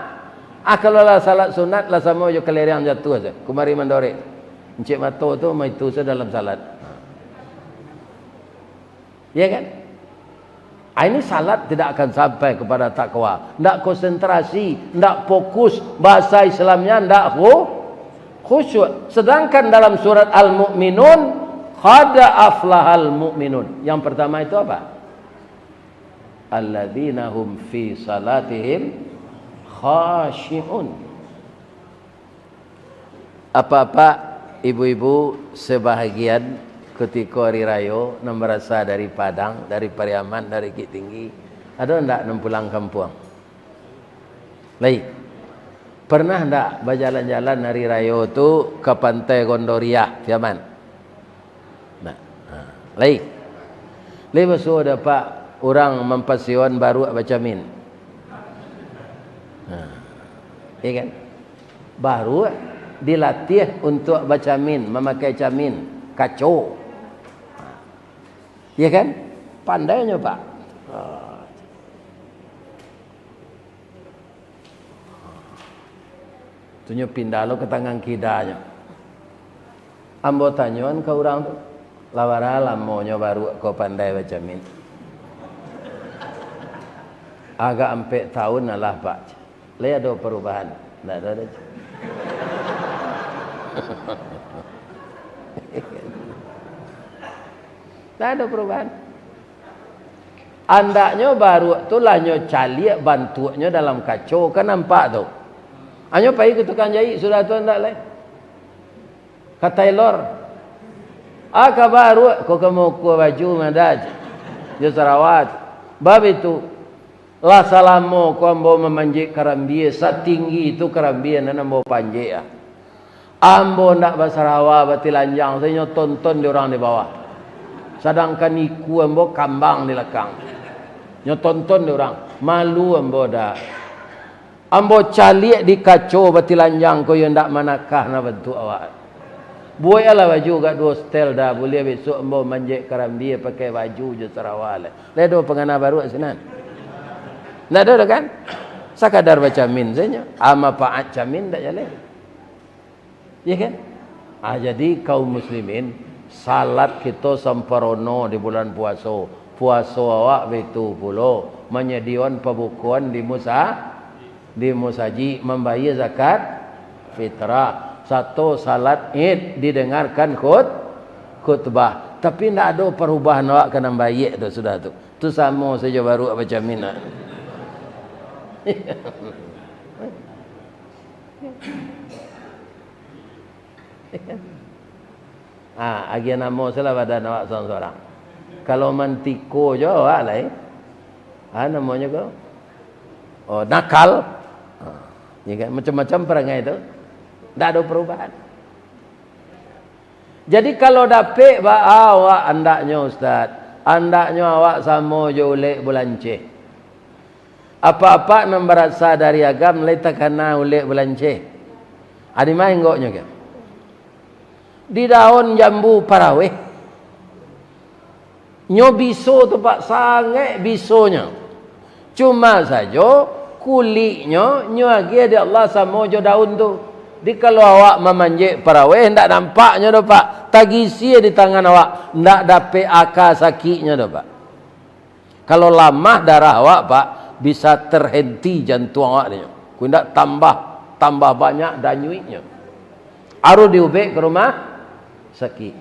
Ah, kalau lah salat sunat, lah samo jo kelereng jatuah se. Kumari mandorek. Encik mato tu maitu se dalam salat. Ya kan? Ah, ini salat tidak akan sampai kepada takwa. Ndak konsentrasi, ndak fokus, bahasa Islamnya ndak khu-, khusyuk. Sedangkan dalam surat Al-Mu'minun, "Qad aflahal mu'minun." Yang pertama itu apa? "Alladzina hum fi salatihim khashi'un." Apak-apak, ibu-ibu sebahagian, kutiko ari rayo, nan barasa dari Padang, dari Pariaman, dari Bukittinggi, ado ndak nan pulang kampuang? Lai. Pernah ndak bajalan-jalan ari rayo tu ka Pantai Gondoriah, Piaman? Nah, ha. Lai. Lai basuo dapek urang mampasion baruak bacamin. Nah, iya kan? Baruak dilatih untuak bacamin, mamakai camin, kaco. Iya kan? Pandainyo, Pak. Ha. Tu nyo pindah lo ka tangan kidanyo. Ambo tanyoan ka urang tu, "Lah bara lamonyo baruak ko pandai bacamin?" "Agak ampek taun lah, Pak." "Lai ado parubahan?" "Ndak ado doh." Ndak ado parubahan. Andaknyo baruak tu lah nyo caliak bantuaknyo dalam kaco, kan nampak tu. Anyo pai ka tukang jaik, sudah tu ndak lai. Ka tailor. Ah, ka baruak, ko ka mukua baju mada jo sarawa tu. Bab itu, lah salamo ko ambo mamanjek karambia, satinggi itu karambia nan ambo panjek ah. Ambo ndak basarawa batilanjang, sajo nyo tonton di urang di bawah. Sadangkan ikua ambo kambang di lakang. Nyo tonton di urang, malu ambo dak. Ambo caliak di kaco batilanjang ko, iyo ndak manakah na bantuak awak. Bueklah baju agak duo setel dah, buliah besok ambo manjek karambia pakai baju jo sarawa lai. Lai ado pangana baruak sinan? Ndak ado doh kan? Sakadar bacamin sajo. Ah, manfaat camin ndak jaleh. Iya kan? Ah, jadi kaum muslimin, salat kito samparono di bulan puaso. Puaso awak baitu pulo, manyadiakan pabukoan di musa-, di musajik, mambayia zakat fitrah, sato salat Id, didangakan khut-, khutbah. Tapi ndak ado parubahan awak ka nan baiak tu sudah tu. Tu samo sajo baruak bacamin awak. Ah, agiah namo sajolah badan awak surang-surang. Kalau mantiko jo awak lai. Ah, namonyo ko? Oh, nakal. Ah, ya kan? Macam-macam parangai tu. Ndak ado parubahan. Jadi, kalau dapek ba-, awak andaknyo, Ustaz, andaknyo awak samo jo ulek bulanceh. Apak-apak nan barasa dari Agam lai takana ulek bulanceh. Adi mah enggoknyo kan? Di daun jambu paraweh. Nyo biso tu, Pak, sangaik bisonyo. Cuma sajo, kuliknyo nyo agiah dek Allah samo jo daun tu. Jadi, kalau awak mamanjek paraweh, ndak nampaknyo doh, Pak. Tagisia di tangan awak, ndak dapek aka sakiknyo doh, Pak. Kalau lamah darah awak, Pak, bisa terhenti jantuang awak nyo. Kok indak tambah, tambah banyak danyuiknyo. Harus diubek ka rumah sakik.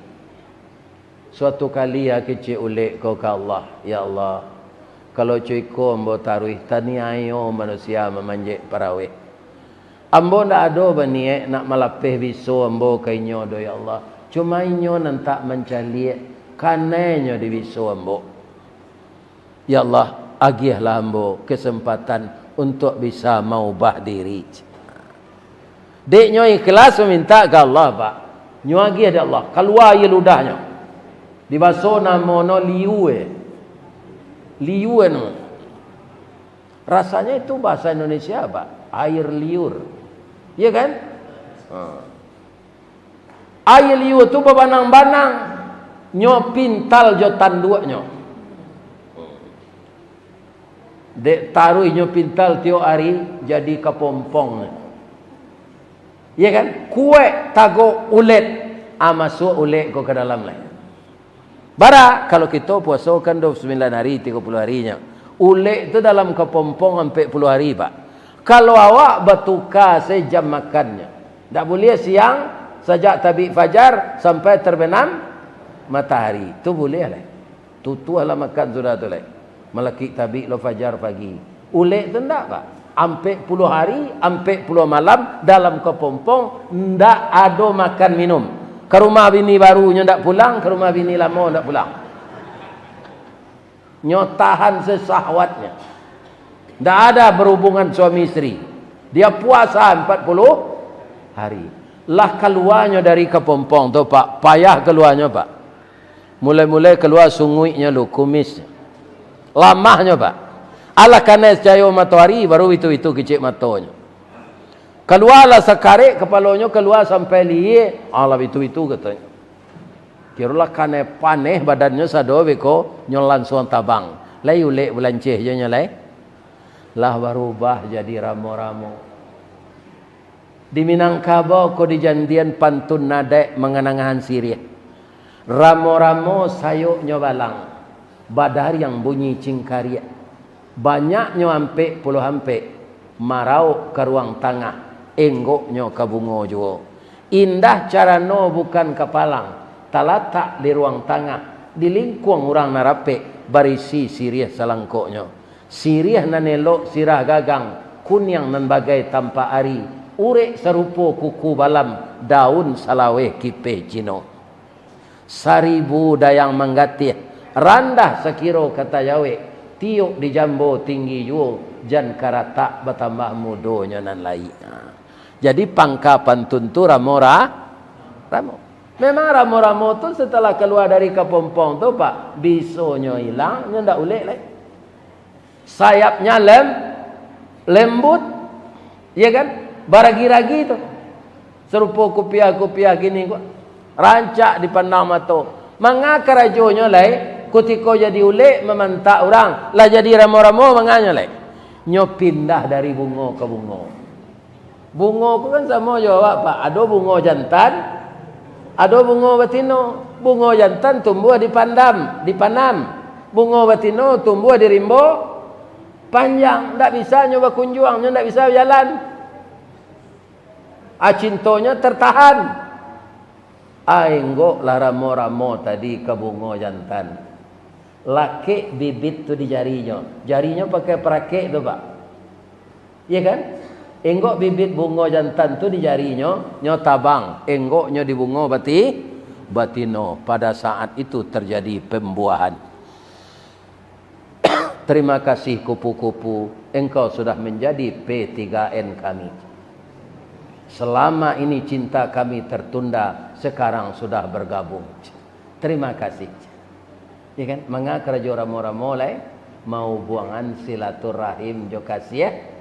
Suatu kali, ah, kecek ulek ko ka Allah, "Ya Allah, kalau co iko ambo taruih, taniayo manusia mamanjek paraweh. Ambo ndak ado baniaik nak malapeh biso ambo ka inyo doh, ya Allah. Cuma inyo nan tak mancaliak, kanai nyo di biso ambo." Ya Allah, agiahlah ambo kesempatan untuak bisa maubah diri. Dek nyo ikhlas mamintak ka Allah, Pak. Nyo agiah dek Allah, kalua aia ludahnyo. Di baso namonyo liu, eh. Liu, eh, no. Rasanya itu bahasa Indonesia, Pak. Air liur. Iya kan? Ha. Aia liur tu babanang-banang, nyo pintal jo tanduaknyo. Dek taruih nyo pintal tiok ari, jadi kapompong. Iya kan? Kuaik tagok ulek, ah, masuak ulek ko ka dalam lai. Bara, kalau kito puaso kan dua puluh sembilan hari, tigo puluh harinyo. Ulek tu dalam kapompong ampek puluah hari, Pak. Kalau awak batuka se jam makannyo, ndak buliah siang, sajak tabik fajar sampai terbenam matahari. Tu buliah lai. Tutuahlah makan sudah tu lai. Malakik tabik lo fajar pagi. Ulek tu ndak, Pak. Ampek puluah hari, ampek puluah malam dalam kapompong, ndak ado makan minum. Ka rumah bini baru nyo ndak pulang, ka rumah bini lamo ndak pulang. Nyo tahan sesahwatnyo. Ndak ada berhubungan suami isteri. Dia puasa empat puluh hari. Lah kaluanyo dari kapompong tu, Pak, payah kaluanyo, Pak. Mulai-mulai kalua sunguiknyo lu, kumisnyo. Lamahnyo, Pak. Alah kanai cayo matoari, baru itu-itu kicik matonyo. Kalualah sakarek kapalonyo, kalua sampai lihia, alah itu-itu katonyo. Kirolah kanai paneh badannyo sado beko, nyo lansuang tabang. Lai ulek bulanceh jo nyo lai. Lah barubah jadi ramo-ramo. Di Minangkabau ko dijandian pantun adaik manganangahan siriah. Ramo-ramo sayoknyo balang, badariang bunyi cingkariak. Banyaknyo ampek puluah ampek, marauk ka ruang tangah, enggoknyo ka bungo juo. Indah carano bukan kapalang, talatak di ruang tangah, di lingkuang urang nan rapek, barisi siriah salangkoknyo. Siriah nan elok sirah gagang, kuniang nan bagai tampak ari, urek sarupo kuku balam, daun salaweh kipeh Cino. Saribu dayang manggatih, randah sakiro ka tajawek, tiok dijambo tinggi juo, jan karatak batambah mudonyo nan lai. Ha. Jadi pangka pantun tu ramo ra-, ramo. Memang ramo-ramo tu setelah kalua dari kapompong tu, Pak, bisonyo ilang, nyo ndak ulek lai. Sayapnya lem-, lembut, ya kan? Baragi-ragi tu. Sarupo kupiah-kupiah kini ko. Rancak dipandang mato. Manga karajonyo lai, kutiko jadi ulek mamantak urang, lah jadi ramo-ramo manganyo lai. Nyo pindah dari bungo ka bungo. Bungo ko kan samo jo awak, Pak. Ado bungo jantan, ado bungo batino. Bungo jantan tumbuah di pandam, di panam. Bungo batino tumbuah di rimbo panjang. Ndak bisa nyo bakunjuang, nyo ndak bisa bajalan. Ah, cintonyo tertahan. Ah, enggok lah ramo-ramo tadi ka bungo jantan. Lakek bibit tu di jarinyo. Jarinyo pakai parakek tu, Pak. Iya kan? Enggok bibit bungo jantan tu di jarinyo, nyo tabang. Enggoknyo di bungo bati-, batino. Pada saat itu terjadi pembuahan. Terima kasih kupu-kupu, engkau sudah menjadi P tiga N kami. Selama ini cinta kami tertunda, sekarang sudah bergabung. Terima kasih. Ya kan? Manga karajo ramo-ramo lai, mahubuangan silaturahim jo kasih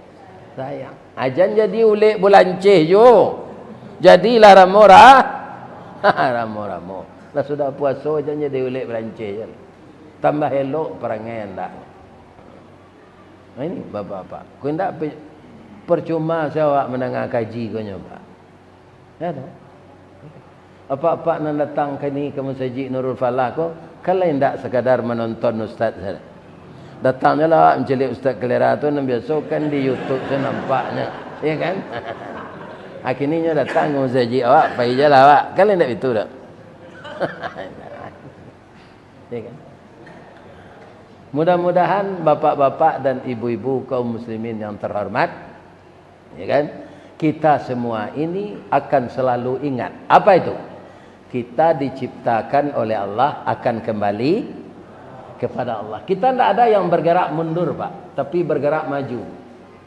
sayang. Ajan jadi ulek bulanceh jo. Jadilah ramo-ra-, ramo-ramo. Lah sudah puaso, ajan jadi ulek bulanceh jo. Tambah elok parangai andak. Nah, ini bapak-bapak. Ko indak pe-, percuma se awak mandanga kaji ko nyo, Pak. Ya, toh? Apak-apak nan datang kini ka Masajik Nurul Falah ko, kan lai indak sakadar manonton ustaz sajo. Datang se lah awak mancaliak Ustaz Kalera tu, nan biaso kan di YouTube se nampaknyo, ya kan? Kini nyo datang ka masajik awak, pai se lah awak. Kan lai indak itu doh. Ya kan? Mudah-mudahan bapak-bapak dan ibu-ibu kaum muslimin yang terhormat, ya kan, kita semua ini akan selalu ingat. Apa itu? Kita diciptakan oleh Allah akan kembali kepada Allah. Kita ndak ada yang bergerak mundur, Pak, tapi bergerak maju.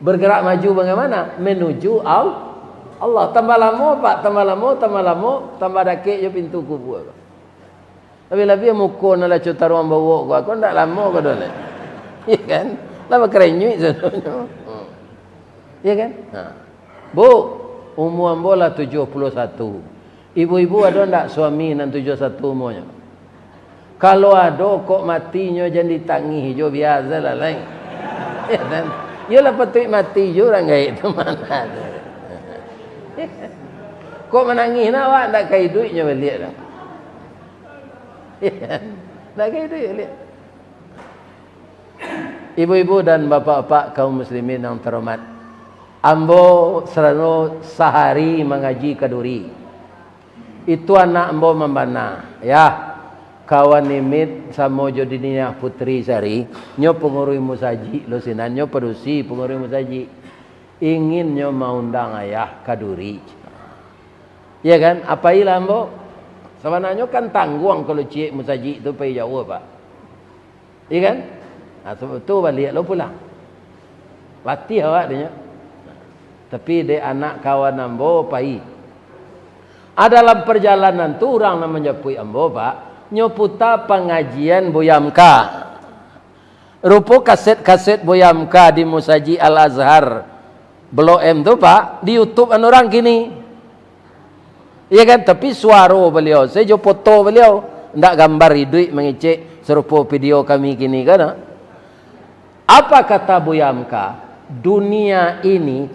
Bergerak maju bagaimana? Menuju Al-, Allah. Tambah lamo, Pak, tambah lamo, tambah lamo, tambah dakek jo pintu kubua, Pak. Labiah-labiah muko nan lah co taruang bawok ko, ko ndak lamo ko doh lai. Iya kan? Lah bakerenyuik sadonyo. Iya kan? Ha. Bu, umua ambo lah tujuah puluah satu. Ibu-ibu ado ndak suami nan tujuah satu umuanyo? Kalau ado, kok matinyo jan ditangih jo, biasolah lai. Iya kan? Iyolah patuik mati jo urang gaek tu, mana ado. Kok manangih nah awak, ndak ka iduiknyo baliak doh. Ndak ka iduik baliak. Ibu-ibu dan bapak-bapak kaum muslimin yang terhormat, ambo sarano sahari mangaji ka Duri. Itu anak ambo mambana, "Yah, kawan Imit samo jo Diniah Putri Sari, nyo pangurui musajik lo sinan, nyo padusi pangurui musajik. Ingin nyo maundang ayah ka Duri." Iya kan? Apailah ambo. Sabananyo kan tangguang kalau ciek musajik tu pai jauah, Pak. Iya kan? Nah, tu, tu baliak lo pulang. Latiah awak dinyo. Tapi dek anak kawan ambo pai. Ah, dalam perjalanan tu urang nan manjapuik ambo, Pak, nyo puta pangajian Buya Hamka. Rupo kaset-kaset Buya Hamka di Musajik Al-Azhar Blok M tu, Pak, di YouTube an urang kini. Iya kan? Tapi suaro baliau sajo, foto baliau. Ndak gambar iduik mangecek sarupo video kami kini kan? Apa kata Buya Hamka? Dunia ini,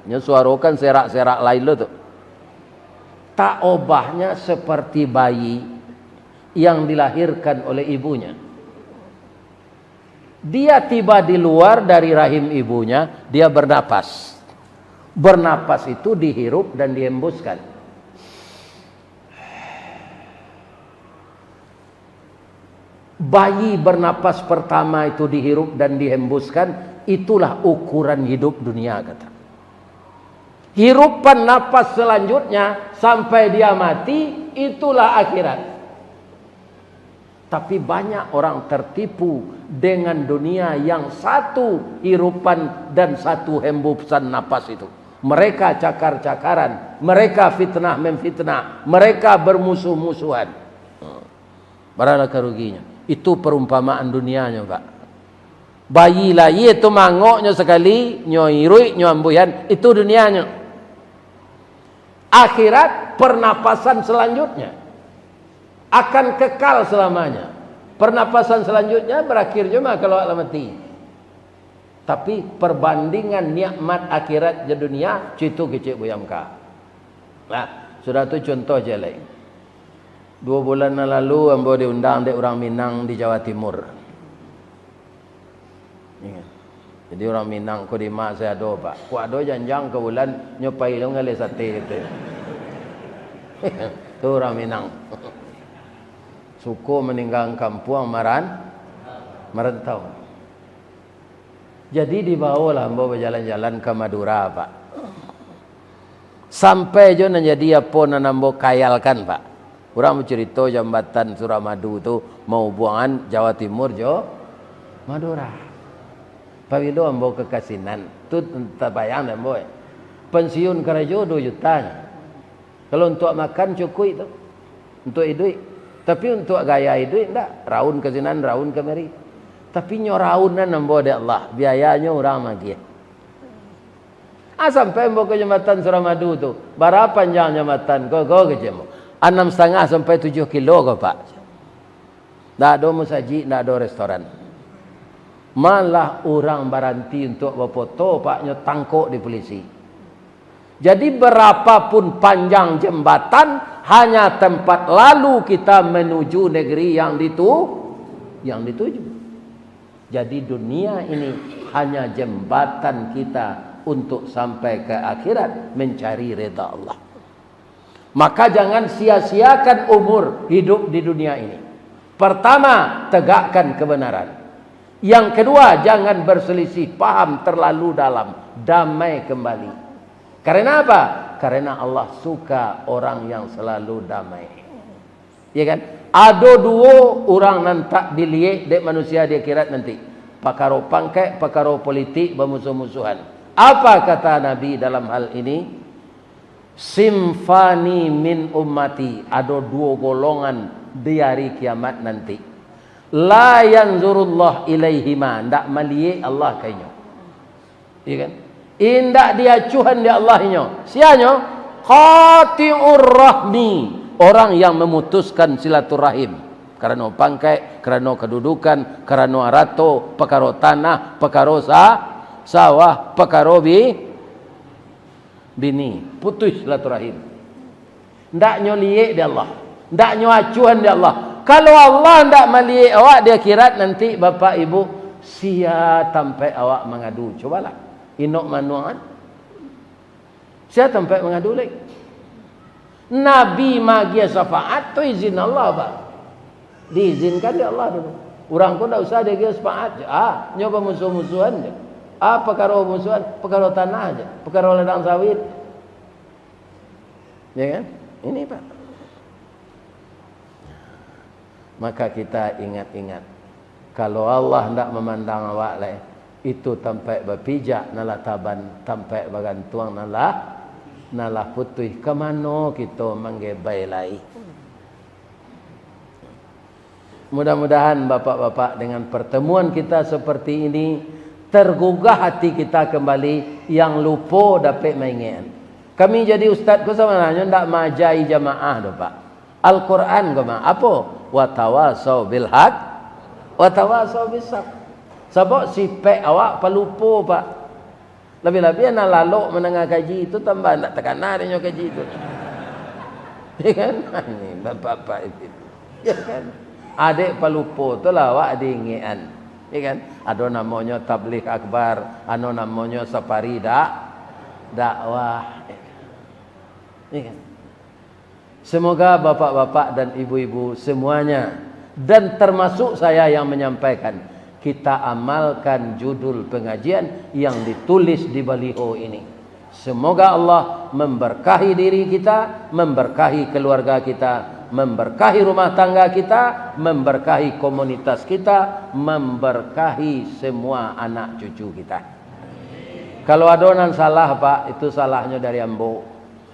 nyo suaro kan serak-serak lain lo tu. Tak obahnya seperti bayi yang dilahirkan oleh ibunya. Dia tiba di luar dari rahim ibunya, dia bernapas. Bernapas itu dihirup dan dihembuskan. Bayi bernapas pertama itu dihirup dan dihembuskan, itulah ukuran hidup dunia, kata. Hirupan napas selanjutnya sampai dia mati, itulah akhirat. Tapi banyak orang tertipu dengan dunia yang satu hirupan dan satu hembusan napas itu. Mereka cakar-cakaran, mereka fitnah-memfitnah, mereka bermusuh-musuhan. Baralah karuginyo. Itu perumpamaan dunianyo, Pak. Bayi lahia tu mangoknyo sakali, nyo iruik, nyo ambuihan, itu dunianyo. Akhirat, pernapasan selanjutnya. Akan kekal selamanya. Pernapasan selanjutnya berakhir jo mah kalau awak lah mati. Tapi perbandingan nikmat akhirat jo dunia, cuitu kecek buyang ka. Nah, sudah tu contoh je lai. Duo bulan nan lalu ambo diundang dek urang Minang di Jawa Timur. Iyo. Jadi urang Minang ko di ma se ado, Pak. Ko ado janjang ka bulan, nyo pai lo ngaleh sate, kato. Tu urang Minang. Suko maninggakan kampuang maran-, marantau. Jadi dibawolah ambo bajalan-jalan ka Madura, Pak. Sampai jo nan jadi apo nan ambo kayalkan, Pak. Urang bacarito jambatan Suramadu tu mahubuangan Jawa Timur jo Madura. Pabilo ambo ka Kasinan, tu tabayang dek ambo, eh. Pensiun karajo duo juta nyo. Kalau untuak makan cukuik tu, untuak iduik. Tapi untuak gaya iduik ndak, raun ka sinan, raun kamari. Tapi nyo raunan ambo dek Allah, biayanyo urang magiah. Ah, sampai ambo ka Jambatan Suramadu tu. Bara panjang jambatan ko, ko kecek ambo? Anam satangah sampai tujuah kilo ko, Pak. Ndak ado musajik, ndak ado restoran. Malah urang baranti untuak bafoto, Pak, nyo tangkok di polisi. Jadi, berapapun panjang jembatan, hanya tempat lalu kita menuju negeri yang ditu-, yang dituju. Jadi, dunia ini hanya jembatan kita untuk sampai ke akhirat, mencari rida Allah. Maka, jangan sia-siakan umur hidup di dunia ini. Pertama, tegakkan kebenaran. Yang kedua, jangan berselisih paham terlalu dalam. Damai kembali. Karena apa? Karena Allah suka orang yang selalu damai. Ya kan? Ado duo urang nan tak diliek dek manusia di akhirat nanti. Pakaro pangkek, pakaro politik, bamusuh-musuhan. Apa kata Nabi dalam hal ini? "Sinfani min ummati," ado duo golongan di hari kiamat nanti. "La yanzurullah ilaihima," ndak maliek Allah ka inyo. Iya kan? Indak diacuhan dek Allah inyo. Sianyo? Qati'ur rahmi, orang yang memutuskan silaturahim. Karano pangkek, karano kadudukan, karano arato, pakaro tanah, pakaro sa-, sawah, pakaro bi-, bini, putus silaturahim. Ndak nyo liek dek Allah. Ndak nyo acuhan dek Allah. Kalau Allah ndak maliek awak di akhirat nanti, Bapak Ibu, sia tampek awak mangadu? Cobalah. Inok manuang kan? Sia tampek mangadu lai? Nabi magiah syafaat tu izin Allah, Pak. Diizinkan dek Allah dulu. Urang ko ndak usah diagiah syafaat je. Ah, nyo bamusuh-musuhan je. Ah, pakaro musuhan, pakaro tanah je, pakaro ladang sawit. Ya kan? Ini, Pak. Maka kita ingat-ingat, kalau Allah ndak mamandang awak lai, itu tampek bapijak nan lah taban, tampek bagantuang nan lah, nan lah putuih, ka mano kito manggebai lai? Mudah-mudahan bapak-bapak dengan pertemuan kita seperti ini, tergugah hati kita kembali, yang lupo dapek maingekan. Kami jadi ustaz ko sabananyo ndak maajai jamaah doh, Pak. Al-Quran ko mah, apo? "Watawasau bil haq, watawasau bis sabr." Sabab sipek awak palupo, Pak. Labiah-labiah nan lalok mandanga kaji tu, tambah ndak takana dek nyo kaji tu. Ya kan? Ini bapak-bapak itu. Ya kan? Adek palupo tu lah awak diingekan. Ya kan? Ado namonyo tabligh akbar, ado namonyo safari dak-, dakwah. Ya kan? Semoga bapak-bapak dan ibu-ibu semuanya, dan termasuk saya yang menyampaikan, kita amalkan judul pengajian yang ditulis di baliho ini. Semoga Allah memberkahi diri kita, memberkahi keluarga kita, memberkahi rumah tangga kita, memberkahi komunitas kita, memberkahi semua anak cucu kita. Kalau ado nan salah, Pak, itu salahnyo dari ambo.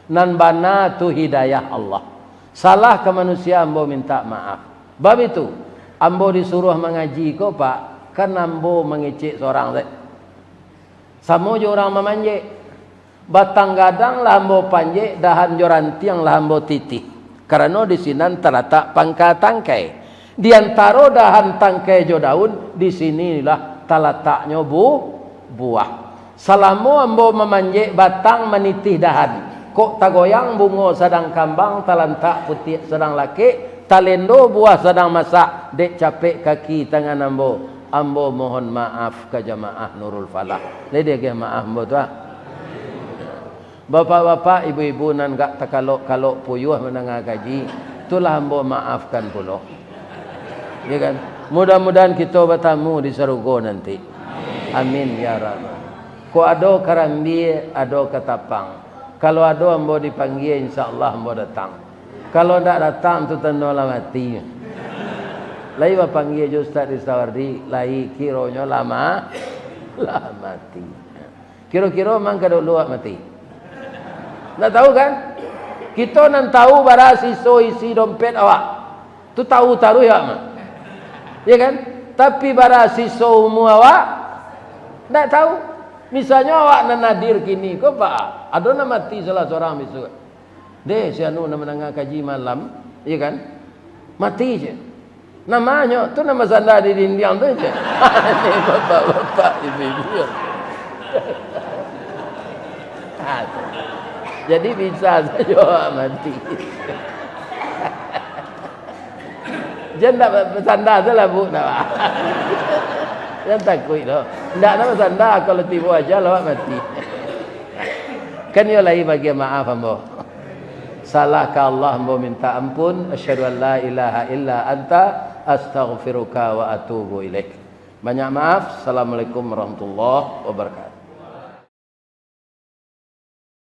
Nan bana tu hidayah Allah. Salah ka manusia, ambo mintak maaf. Bab itu, ambo disuruah mangaji ko, Pak, kan ambo mangecek sorang se. Samo jo urang mamanjek. Batang gadang lah ambo panjek, dahan jo rantiang lah ambo titih. Karano di sinan talatak pangka tangkai. Di antaro dahan tangkai jo daun, di sinilah talataknyo bu-, buah. Salamo ambo mamanjek batang manitih dahan, kok tagoyang bungo sadang kambang, talantak putiak sadang lakek, talendo buah sadang masak, dek capek kaki tangan ambo, ambo mohon maaf ka jamaah Nurul Falah. Lai diagiah maaf ambo tu, ah. Bapak-bapak, ibu-ibu nan agak takalok-kalok puyuah mandanga kaji, itulah ambo maafkan pulo. Ya kan? Mudah-mudahan kito batamu di sarugo nanti. Amin, ya Rabbal. Kok ado karambia, ado katapang. Kalau ado ambo dipanggia, insya Allah ambo datang. Kalau ndak datang, tu tando lah mati. Lai bapanggia jo Ustaz Ristawardi, lai kironyo lah ma-, lah mati. Kiro-kiro mang ka dulu awak mati? Ndak tahu kan? Kito nan tahu bara siso isi dompet awak. Tu tahu taruih awak mah. Ya kan? Tapi bara siso umua awak, ndak tahu. Misalnyo awak nan hadir kini ko, Pak, ado nan mati salah sorang bisuak. Deh, si anu nan mandanga kaji malam, ya kan? Mati je. Namanyo tu nan basanda di dindiang tu je. Ni bapak-bapak, ibu-ibu. Jadi bisa sajo mati. Jan ndak basanda tu lah, Bu, ndak, Pak. Jan takuik doh. Ndak nak basanda, kalau tibo ajal awak mati. Kan iyo lai bagian maaf ambo. Salah ka Allah ambo minta ampun. Asyhadu an la ilaha illa anta, astaghfiruka wa atubu ilaik. Banyak maaf. Assalamualaikum warahmatullahi wabarakatuh.